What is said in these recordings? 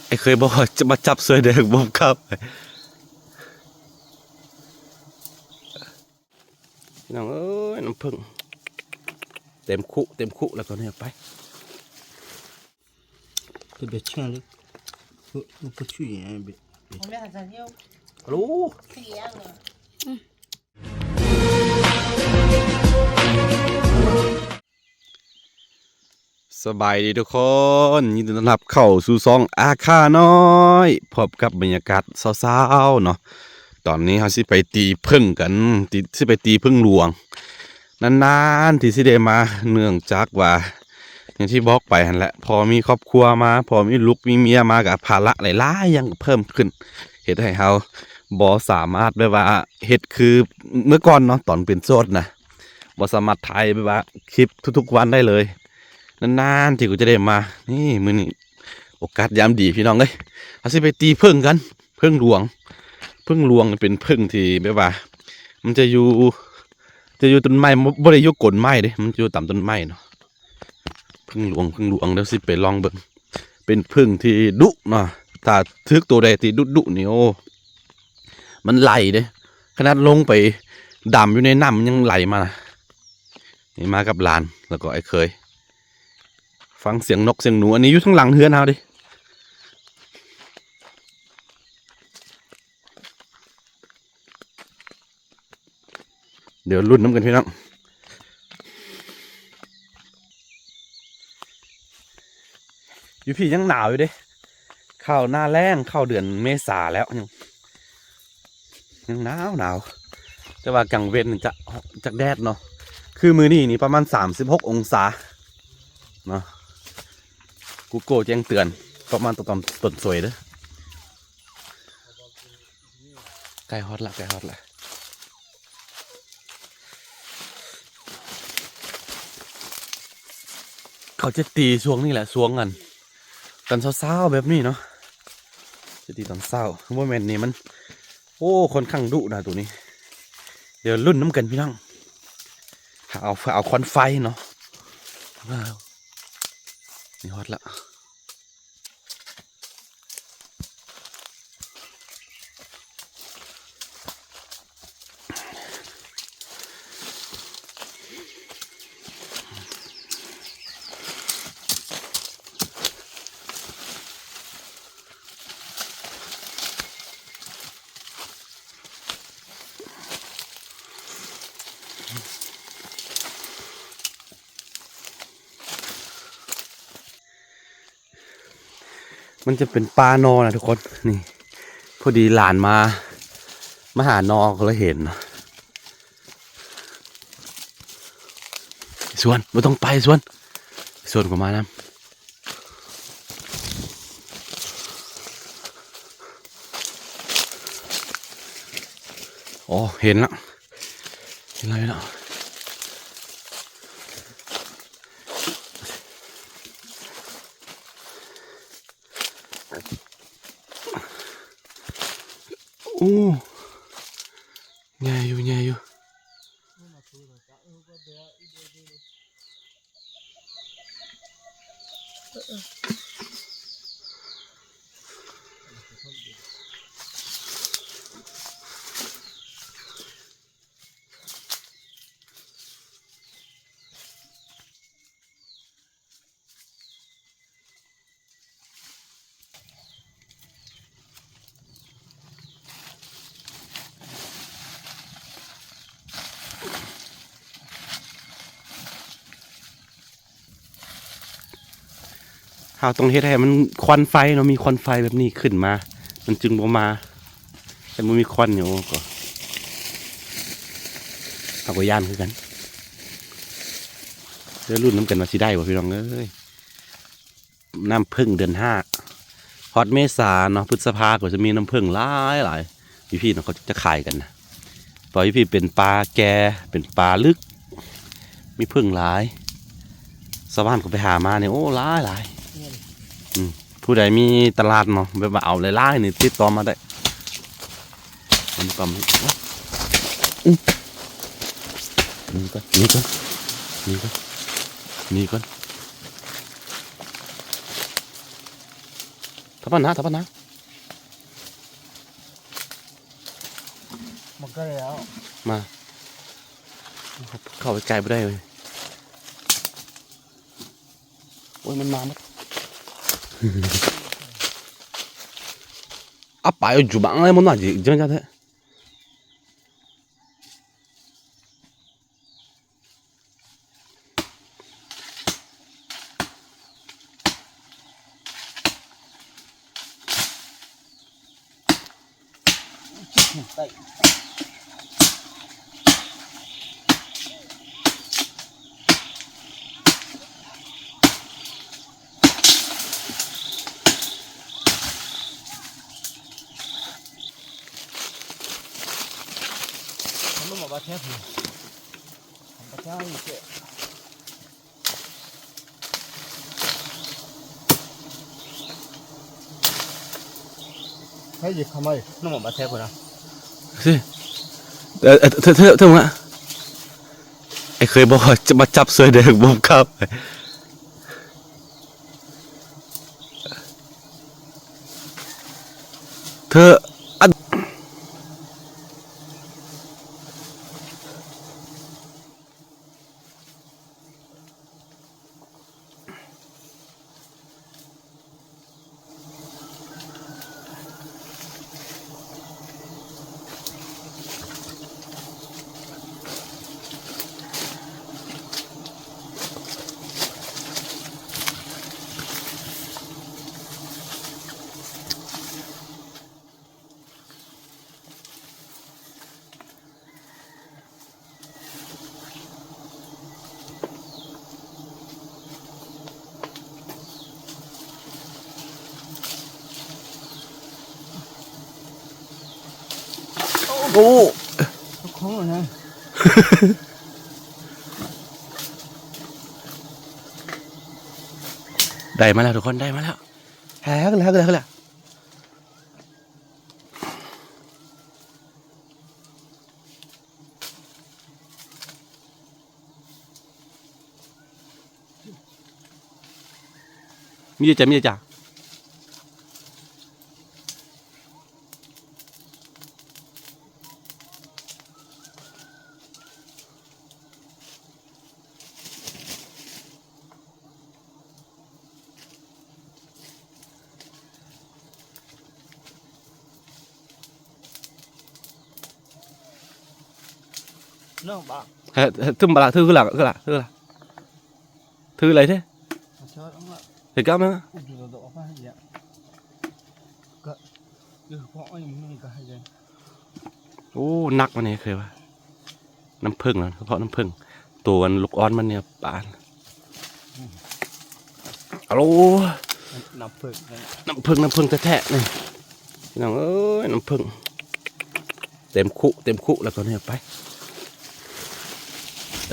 ໄອ້ເຄີຍບອກວ່າຈະມາຈັບຊ່ວຍແດ່ ບໍ່ກັບ. ພີ່ນ້ອງເອີຍ ນ້ຳເຜິ້ງເຕັມຄຸເຕັມຄຸ ແລ້ວກໍນີ້ໄປ. ໂອ້ ສະບາຍດີທຸກຄົນ ຍິນດີຕ້ອນຮັບເຂົ້າສູ່ຊ່ອງອາຄານ້ອຍ ພົບກັບບັນຍາກາດເຊົ້າໆເນາະ. ຕອນນີ້ເຮົາຊິໄປຕີເຜິ້ງກັນ ຕິ ຊິໄປຕີເຜິ້ງຫຼວງ ນານໆທີ່ຊິໄດ້ມາ ເນື່ອງຈາກວ່າ ຢ່າງທີ່ບອກໄປຫັ້ນແຫຼະ ພໍມີຄອບຄົວມາ ພໍມີລູກມີເມຍມາ ກະພາລະຫຼາຍໆຢ່າງກະເພີ່ມຂຶ້ນ ເຮັດໃຫ້ເຮົາບໍ່ສາມາດແບບວ່າເຮັດຄືເມື່ອກ່ອນເນາະ ຕອນເປັນໂສດນະ ບໍ່ສາມາດຖ່າຍແບບວ່າຄລິບທຸກໆວັນໄດ້ເລີຍ. ນານໆທີ່ກະຈະໄດ້ມາ ນີ້ ມື້ນີ້ໂອກາດຍາມດີພີ່ນ້ອງເອີຍ ເຮົາຊິໄປຕີເຜິ້ງກັນ ເຜິ້ງຫຼວງ ເຜິ້ງຫຼວງເປັນເຜິ້ງທີ່ແບບວ່າ ມັນຈະຢູ່ ຈະຢູ່ຕົ້ນໄມ້ ບໍ່ ບໍ່ໄດ້ຢູ່ກົ້ນໄມ້ເດ້ ມັນຈະຢູ່ຕາມຕົ້ນໄມ້ເນາະ. ເຜິ້ງຫຼວງ ເຜິ້ງຫຼວງ ດຽວຊິໄປລອງເບິ່ງ ເປັນເຜິ້ງທີ່ດຸເນາະ. ຖ້າຖືກໂຕໃດທີ່ດຸໆນີ້ ໂອ້ ມັນໄລ່ເດ້ ຂະໜາດລົງໄປດຳຢູ່ໃນນ້ຳມັນຍັງໄລ່ມານະ. ນີ້ມາກັບຫຼານ ແລ້ວກໍໄອ້ເຄີຍ ຟັງສຽງນົກສຽງໜູ ອັນນີ້ຢູ່ທາງຫຼັງເຮືອນເຮົາເດ້. ດຽວລຸ້ນນຳກັນພີ່ນ້ອງ ຢູ່ພີ້ຍັງໜາວຢູ່ເດ້ ເຂົ້າໜ້າແລ້ງ ເຂົ້າເດືອນເມສາແລ້ວ ຍັງ ຍັງໜາວໜາວ ແຕ່ວ່າກາງເວັນຈະ ຈະແດດເນາະ. ຄືມື້ນີ້ນີ້ປະມານສາມສິບຫົກອົງສາເນາະ ກູໂກແຈ້ງເຕືອນປະມານຕອນ ຕອນ ຕອນສວຍເດີ້. ໃກ້ຮອດລະ ໃກ້ຮອດລະ ເຂົາຈະຕີຊ່ວງນີ້ແຫຼະ ຊ່ວງອັນ ຕອນເຊົ້າໆແບບນີ້ເນາະ ຈະຕີຕອນເຊົ້າ. ບໍ່ແມ່ນນີ້ມັນ ໂອ້ ຂ້ອນຂ້າງດຸນະໂຕນີ້. ດຽວລຸ້ນນຳກັນພີ່ນ້ອງ ເອົາ ເອົາຄວັນໄຟເນາະ. ນີ້ຮອດລະ. ມັນຈະເປັນປ່າໜໍ່ນະທຸກຄົນ. ນີ້ ພໍດີຫຼານມາ ມາຫາໜໍ່ກໍເລີຍເຫັນ. ສວນ ບໍ່ຕ້ອງໄປ ສວນ ສວນກໍມານຳ. ອໍ ເຫັນລະ ເຫັນລະ ເຫັນລະ. ໂອ້ ໃຫຍ່ຢູ່ ໃຫຍ່ຢູ່. ເຮົາຕ້ອງເຮັດໃຫ້ມັນຄວັນໄຟເນາະ ມີຄວັນໄຟແບບນີ້ຂຶ້ນມາ ມັນຈຶ່ງບໍ່ມາ. ຄັນບໍ່ມີຄວັນນີ້ ໂອ້ ກໍ ເຮົາກໍຢ້ານຄືກັນ. ດຽວລຸ້ນນຳກັນວ່າຊິໄດ້ບໍ່ ພີ່ນ້ອງເອີຍ. ນ້ຳເຜິ້ງເດືອນຫ້າ ຮອດເມສາເນາະ ພຶດສະພາກໍຈະມີນ້ຳເຜິ້ງຫຼາຍໆ. ຢູ່ພີ້ເນາະ ເຂົາຈະຂາຍກັນນະ ເພາະຢູ່ພີ້ເປັນປ່າແກ່ ເປັນປ່າລຶກ ມີເຜິ້ງຫຼາຍ. ຊາວບ້ານເຂົາໄປຫາມານີ້ ໂອ້ ຫຼາຍໆ. ແມ່ນ ອືມ ຜູ້ໃດມີຕະຫຼາດເນາະ ແບບວ່າເອົາຫຼາຍໆນີ້ ຕິດຕໍ່ມາໄດ້. ມັນປຳ ອືມ ໜີກ່ອນ ໜີກ່ອນ ໜີກ່ອນ ໜີກ່ອນ. ໂທ ຕະປານນາ ຕະປານນາ ມັນກໍແລ້ວ ມາ ເຂົ້າໄປໃກ້ບໍ່ໄດ້ເວີຍ. ໂອ້ຍ ມັນມາໝົດ ອາ ປາຍຢູ່ບັງເລີຍ ມັນມາຈິ ຈັ່ງຊັ້ນແທ້. ໃຜຊິເຂົ້າມາອີກ ນ້ອງບາດແທບພຸ້ນນະ ຊິ ເອີ ເອີ ເທີ ເທີ ເທີ ເທີ ມາ ໄອ້ເຄີຍບອກວ່າຈະມາຈັບຊ່ວຍແດ່ ບໍ່ກ້າໄປ ເທີ ອັນ ໂອ້ ຂອງນະ ໄດ້ມາແລ້ວທຸກຄົນ ໄດ້ມາແລ້ວ ແຮກແລ້ວ ແຮກແລ້ວ ແຮກແລ້ວ. ມີຢູ່ຈ້າ ມີຢູ່ຈ້າ. ເນາະ ບາດ ເຮັດ ເຮັດ ຖືບາດລະ ຖືຄືລະ ຄືລະ ຄືລະ ຖືໄຫຼເດ້ ເຮັດກຳນະ ໂອ້ ໜັກ ອັນນີ້ເຄີຍວ່າ ນ້ຳເຜິ້ງນະ ສະເພາະນ້ຳເຜິ້ງ ໂຕອັນລູກອ່ອນມັນນີ້ປານ ອາໂລ ນ້ຳເຜິ້ງ ນ້ຳເຜິ້ງ ນ້ຳເຜິ້ງແທ້ໆ ນີ້ ພີ່ນ້ອງເອີຍ ນ້ຳເຜິ້ງ ເຕັມຄຸ ເຕັມຄຸ ແລ້ວຕອນນີ້ໄປ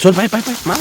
ຊວນໄປ ໄປ ໄປ ມາ.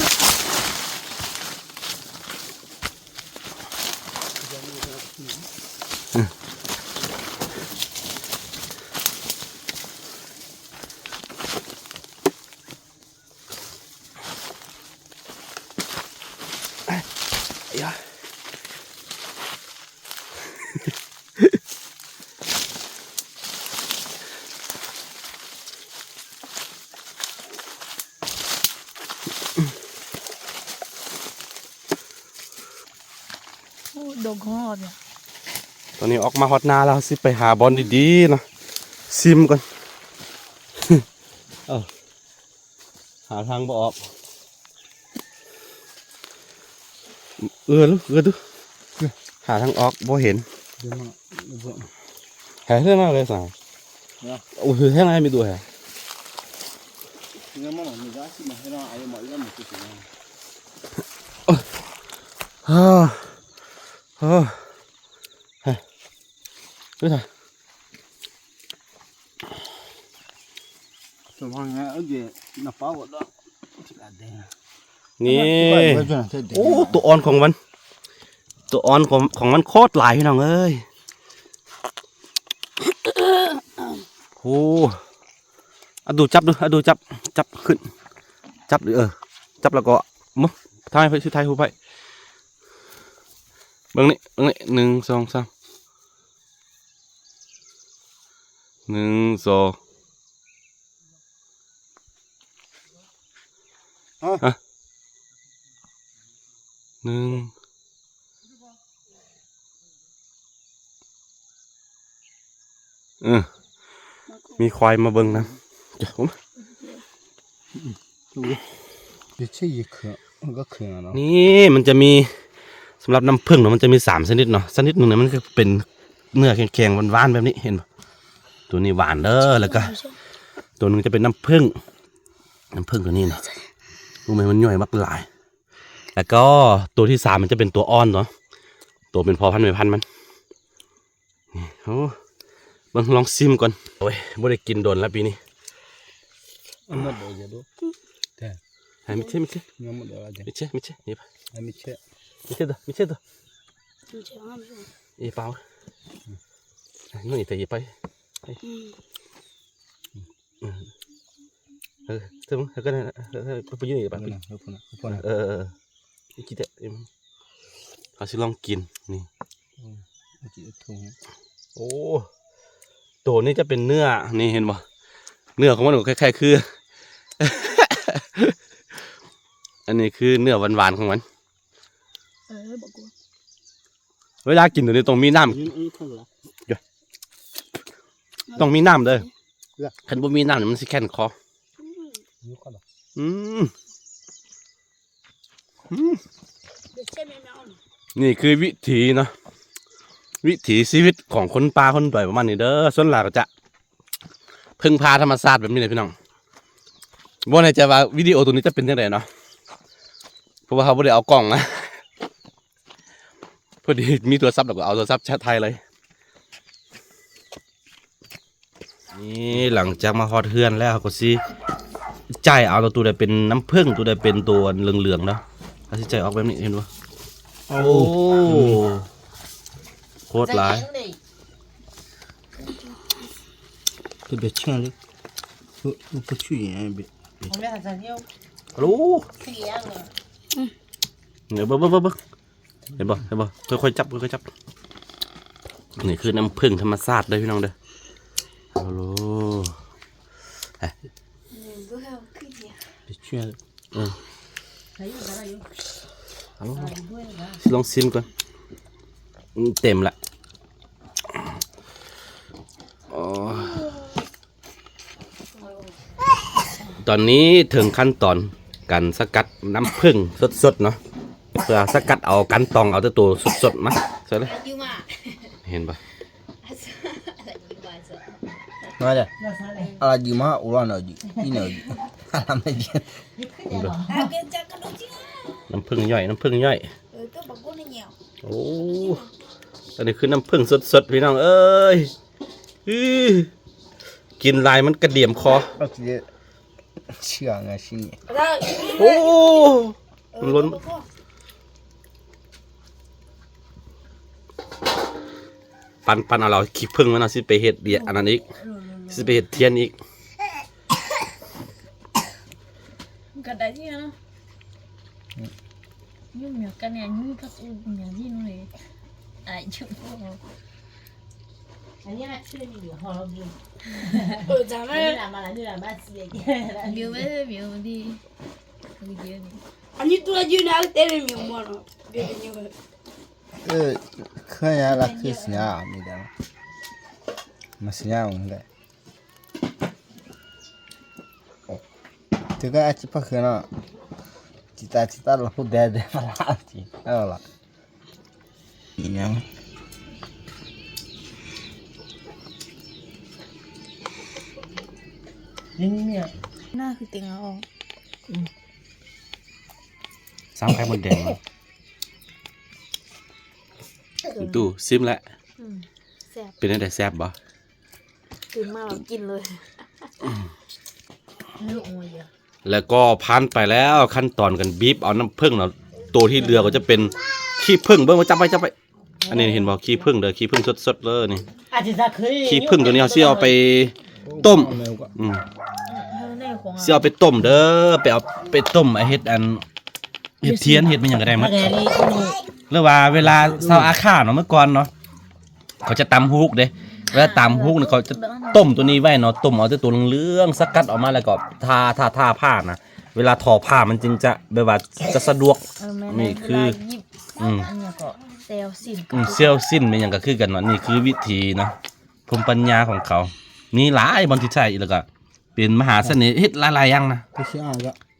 ໂອ້ ດົງຫອມ. ຕອນນີ້ອອກມາຮອດນາແລ້ວ ເຮົາຊິໄປຫາບ່ອນດີໆເນາະ ຊິມກ່ອນ ເອີ ຫາທາງບໍ່ອອກ ເອື້ອນເອື້ອນ ຫາທາງອອກບໍ່ເຫັນ ແຮເທື່ອນາເລີຍສາ ໂອ້ຍ ແຮນາມີດູແຮ ນີ້ ໂອ້ ຕົວອ່ອນຂອງມັນ ຕົວອ່ອນຂອງ ຂອງມັນໂຄດຫຼາຍ ພີ່ນ້ອງເອີຍ ໂອ້ ອາດູ ຈັບດູ ອາດູ ຈັບ ຈັບຂຶ້ນ ຈັບ ເອີ ຈັບແລ້ວກໍ ມາ ຖ່າຍໄປ ຊິຖ່າຍຮູບໄປ ເບິ່ງນີ້ ເບິ່ງນີ້ ໜຶ່ງ ສອງ ສາມ ໜຶ່ງ ສອງ ຮະ ຮະ ໜຶ່ງ ເອີ ມີຄວາຍມາເບິ່ງນຳ. ນີ້ມັນຈະມີ ສຳລັບນ້ຳເຜິ້ງເນາະ ມັນຈະມີສາມຊະນິດເນາະ. ຊະນິດໜຶ່ງນີ້ມັນຈະເປັນເນື້ອແຂງໆ ຫວານໆ ແບບນີ້ ເຫັນບໍ່? ຕົວນີ້ຫວານເດີ. ແລ້ວກໍຕົວໜຶ່ງຈະເປັນນ້ຳເຜິ້ງ ນ້ຳເຜິ້ງຕົວນີ້ນະ ຮູ້ໄໝ? ມັນຍ່ອຍບັກຫຼາຍ. ແລ້ວກໍຕົວທີສາມມັນຈະເປັນຕົວອ່ອນເນາະ ຕົວເປັນພໍ່ພັນແມ່ພັນມັນ. ນີ້ ໂອ້ ເບິ່ງ ລອງຊີມກ່ອນ. ໂອ້ຍ ບໍ່ໄດ້ກິນດົນແລ້ວປີນີ້. ໃຫ້ມິດເຊ ມິດເຊ ຍັງບໍ່ໄດ້ວ່າ ມິດເຊ ມິດເຊ ນີ້ ມິດເຊ ມິດເຊໂຕ ມິດເຊໂຕ ເອີ ເປົາ ໜ້ອຍແຕ່ຢ່າໄປ ອືມ ເອີ ເອີ ເອີ ໄປຢູ່ນີ້ ໄປ ເອີ ເອີ ເອີ ເຮົາຊິລອງກິນນີ້. ໂອ້ ໂຕນີ້ຈະເປັນເນື້ອ ນີ້ເຫັນບໍ່? ເນື້ອຂອງມັນກໍຄ້າຍໆຄື ອັນນີ້ຄືເນື້ອຫວານໆຂອງມັນ. ເອີ ບໍ່ກົວ ເວລາກິນໂຕນີ້ຕ້ອງມີນ້ຳ ຕ້ອງມີນ້ຳເດີ. ຄັນບໍ່ມີນ້ຳນີ້ມັນຊິແຄ້ນຄໍ. ອືມ ອືມ ອືມ ນີ້ຄືວິຖີເນາະ ວິຖີຊີວິດຂອງຄົນປ່າຄົນດອຍປະມານນີ້ເດີ. ສ່ວນຫຼາຍກໍຈະເພິ່ງພາທຳມະຊາດແບບນີ້ແຫຼະພີ່ນ້ອງ. ບໍ່ແນ່ໃຈວ່າວິດີໂອໂຕນີ້ຈະເປັນຈັ່ງໃດເນາະ ເພາະວ່າເຮົາບໍ່ໄດ້ເອົາກ້ອງມາ. ພໍດີມີໂທລະສັບ ແລ້ວກໍເອົາໂທລະສັບຖ່າຍເລີຍ. ນີ້ຫຼັງຈາກມາຮອດເຮືອນແລ້ວ ເຮົາກໍຊິຈ່າຍເອົາໂຕໃດເປັນນ້ຳເຜິ້ງ ໂຕໃດເປັນໂຕອັນເຫຼືອງໆເນາະ. ເຮົາຊິຈ່າຍອອກແບບນີ້ ເຫັນບໍ່? ໂອ້ ໂຄດຫຼາຍ. ໂອ້ ເບິ່ງ ເບິ່ງ ເບິ່ງ ເຫັນບໍ່ ເຫັນບໍ່? ຄ່ອຍໆຈັບ ຄ່ອຍໆຈັບ. ນີ້ຄືນ້ຳເຜິ້ງທຳມະຊາດເດີພີ່ນ້ອງເດີ. ໂອ້ໂຫຼ ເອີ ຊິລອງຊີມກ່ອນ. ອືມ ເຕັມລະ. ອໍ ຕອນນີ້ເຖິງຂັ້ນຕອນການສະກັດນ້ຳເຜິ້ງສົດໆເນາະ ເພື່ອສະກັດເອົາ ກັ່ນຕອງເອົາແຕ່ໂຕສົດໆມາໃສ່ເລີຍ. ເຫັນບໍ່? ມາເດີ ອາລາຈິມາ ໂອລານາຈິ ອີນາຈິ ອາລາມາຈິ. ນ້ຳເຜິ້ງຍ່ອຍ ນ້ຳເຜິ້ງຍ່ອຍ. ໂອ້ ອັນນີ້ຄືນ້ຳເຜິ້ງສົດໆ ພີ່ນ້ອງເອີຍ. ອື ກິນຫຼາຍມັນກະດຽມຄໍ. ເຊື່ອງາຊິນີ້ ໂອ້ ມັນລົ້ນ. ປັ່ນໆເອົາ ລາວຂີ້ເຜິ້ງມັນເອົາ ຊິໄປເຮັດເດຍ ອັນນັ້ນອີກ ຊິໄປເຮັດທຽນອີກ. ກະໄດ້ທີ່ນະ. ຍູ່ມຽວກັນແນ່ ຍູ່ພັກອູແນວນີ້ເລີຍ. ອາຍຈຸ ອັນນີ້ລະ ຊື່ມີຢູ່ ຮໍລະບີ. ເອີ ຈາມາ ນີ້ລະ ມາລະ ນີ້ລະ ມາຊິເລຍ. ມີໄວ້ ມີດີ ມີດີນີ້. ອັນນີ້ຕົວຍືນນະ ເຕເລມີໝໍນະ ເບຍຍືນ. ເອີ ເຄີຍລະຄືສັນຍາ ມີແຕ່ມາສັນຍາມັນໄດ້. ໂອ້ ຖືກກະອາຊິປະຄືນອນ ຈິຕາຈິຕາລະພຸດແດດແດດປະລາດຈິ ເອົາລະ ອີຫຍັງ ນີ້ເມຍ ໜ້າຄືເຕັງເອົາອອກ ອືມ ສ້າງໄຂ່ມົດແດງເນາະ. ຕູ້ຊິມແຫຼະ ອືມ ແຊບ ເປັນຈັ່ງໃດ ແຊບບໍ່? ຕື່ນມາແລ້ວກິນເລີຍ. ແລ້ວກໍຜ່ານໄປແລ້ວ ຂັ້ນຕອນການບີບເອົານ້ຳເຜິ້ງເນາະ. ໂຕທີ່ເຫຼືອກໍຈະເປັນຂີ້ເຜິ້ງ ເບິ່ງ ຈັບໄວ້ ຈັບໄວ້. ອັນນີ້ເຫັນບໍ່? ຂີ້ເຜິ້ງເດີ ຂີ້ເຜິ້ງສົດໆເລີຍນີ້. ຂີ້ເຜິ້ງໂຕນີ້ເຮົາຊິເອົາໄປຕົ້ມ ອືມ ຊິເອົາໄປຕົ້ມເດີ ໄປເອົາໄປຕົ້ມ ເຮັດອັນ ເຮັດທຽນ ເຮັດແມ່ນຫຍັງກໍໄດ້ໝົດ. ຫຼືວ່າເວລາຊາວອາຂ້າເນາະ ເມື່ອກ່ອນເນາະ ເຂົາຈະຕຳຫູກເດ້ ເວລາຕຳຫຸກນີ້ ເຂົາຈະຕົ້ມໂຕນີ້ໄວ້ເນາະ ຕົ້ມເອົາແຕ່ໂຕເຫຼືອງໆ ສະກັດອອກມາ ແລ້ວກໍທາ ທາ ທາຜ້ານະ ເວລາທໍຜ້າມັນຈຶ່ງຈະແບບວ່າຈະສະດວກ. ເອີ ແມ່ນ ນີ້ຄື ເວລາຫຍິບ ອືມ ອັນຫຍັງກໍແຊວສິ້ນ ອືມ ແຊວສິ້ນແມ່ນຫຍັງກໍຄືກັນເນາະ. ນີ້ຄືວິທີເນາະ ພູມປັນຍາຂອງເຂົາ ມີຫຼາຍບ່ອນທີ່ໃຊ້ ແລ້ວກໍເປັນມະຫາສະເໜ່ ເຮັດຫຼາຍໆຢ່າງນະ.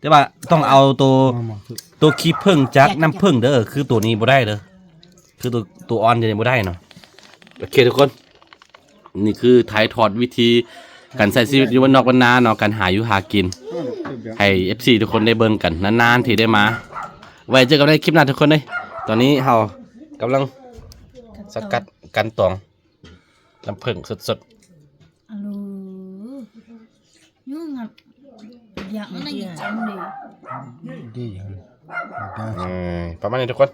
ແຕ່ວ່າຕ້ອງເອົາໂຕ ມາ ມາ ໂຕຂີ້ເຜິ້ງຈາກນ້ຳເຜິ້ງເດີ ຄືໂຕນີ້ບໍ່ໄດ້ເດີ ຄືໂຕ ໂຕອ່ອນນີ້ບໍ່ໄດ້ເນາະ. ໂອເຄທຸກຄົນ ນີ້ຄືຖ່າຍທອດວິທີການໃຊ້ຊີວິດຢູ່ບ້ານນອກບ້ານນາເນາະ ການຫາຢູ່ຫາກິນ ໃຫ້ເອັຟຊີທຸກຄົນໄດ້ເບິ່ງກັນ ນານໆທີ່ໄດ້ມາ. ໄວ້ເຈີກັນໃນຄລິບໜ້າທຸກຄົນເດີ. ຕອນນີ້ເຮົາກຳລັງສະກັດ ກັ່ນຕອງນ້ຳເຜິ້ງສົດໆ. ອາໂລ ຍືງ ຢາກນັ້ນ ຢາກຈັງເດ ດີຫຍັງ ເອີ ປະມານນີ້ທຸກຄົນ.